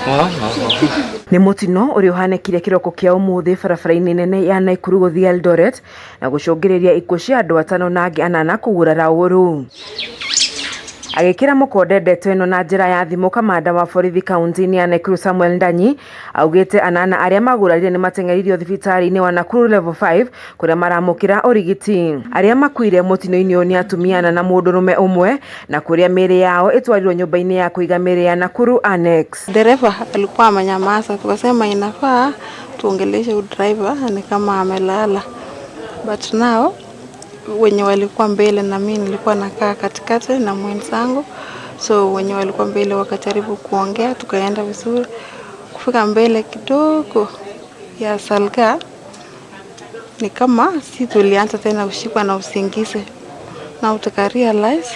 Nĩ mũtino ũrĩa ũhanĩkire kĩroko kĩa ũmũthĩ barabara-inĩ nene ya Naikuru gũthiĩ Eldoret na gũcũngĩrĩria ikuũ cia andũ atano na angĩ anana kũgurara ũru. Agĩkĩra mũkonde ndeto ĩno na njĩra ya thimũ, kamanda wa borithi kaunti-inĩ ya Naikuru Samuel Ndanyi augĩte anana arĩa magurarire nĩ mateng'eririo thibitarĩ-inĩ wa Nakuru Level 5 kũrĩa maramũkĩra ũrigiti. Arĩa makuire mũtino-inĩ ũyũ nĩ atumia ana na mũndũrũme ũmwe na kũrĩa mĩĩrĩ yao ĩtwarirwo nyũmba-inĩ ya kũiga mĩĩrĩ ya Nakuru Annex. Dereva alikuwa amenyamaza, tukasema inafaa tuongeleshe huyu driver ni kama amelala, but now wenye walikuwa mbele na mimi nilikuwa nakaa katikati na mwenzangu, so wenye walikuwa mbele wakajaribu kuongea, tukaenda vizuri. Kufika mbele kidogo ya Salga ni kama si tulianza tena kushikwa na usingizi na tuka realize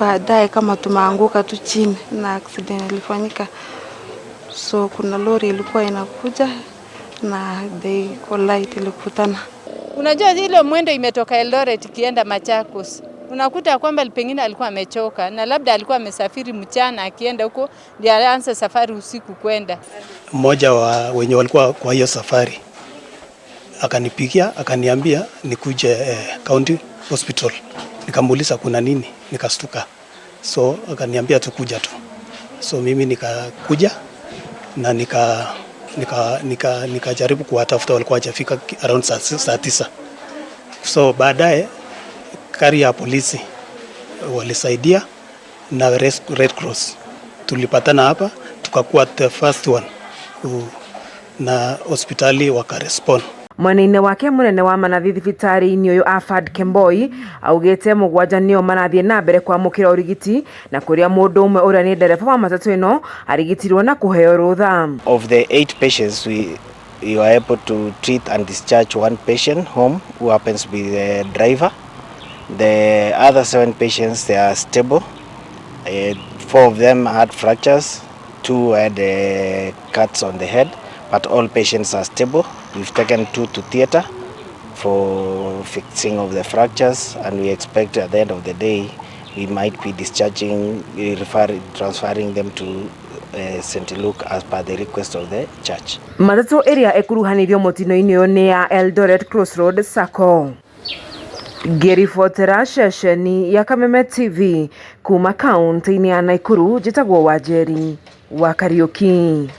baadaye kama tumeanguka tu chini na accident ilifanyika. So kuna lori ilikuwa inakuja na they collide, ilikutana. Unajua ile mwendo imetoka Eldoret ikienda Machakos, unakuta kwamba pengine alikuwa amechoka na labda alikuwa amesafiri mchana akienda huko, ndio alianza safari usiku kwenda. Mmoja wa wenye walikuwa kwa hiyo safari akanipigia akaniambia nikuje county hospital. Nikamuuliza kuna nini, nikastuka. So akaniambia tukuja tu, so mimi nikakuja na nikajaribu kuwatafuta, walikuwa hawajafika around saa 9. So baadaye gari ya polisi walisaidia na Red Cross, tulipatana hapa tukakuwa the first one na hospitali wakarespond. Mwena-inĩ wake, mũnene wa manathi thibitarĩ-inĩ ũyũ Afad Kemboi augĩte mũgwanja nĩo marathiĩ na mbere kwamũkĩra ũrigiti na kũrĩa mũndũ ũmwe ũrĩa nĩ ndereba wa matatũ ĩno arigitirwo na kũheo rũtha. Of the eight patients, we were able to treat and discharge one patient home who happens to be the driver. The other seven patients, they are stable. Four of them had fractures, two had cuts on the head, but all patients are stable. We've taken two to theater for fixing of the fractures, and we expect at the end of the day we might be discharging, referring, transferring them to St. Luke as per the request of the church. Matatũ ĩrĩa ĩkuruhanirio mũtino-inĩ ũyũ nĩ ya Eldoret Crossroad Sacco. Ngĩribotera ceceni ya Kameme TV kuma kaunti-inĩ ya Nakuru, njĩtagwo Wanjeri wa Kariuki.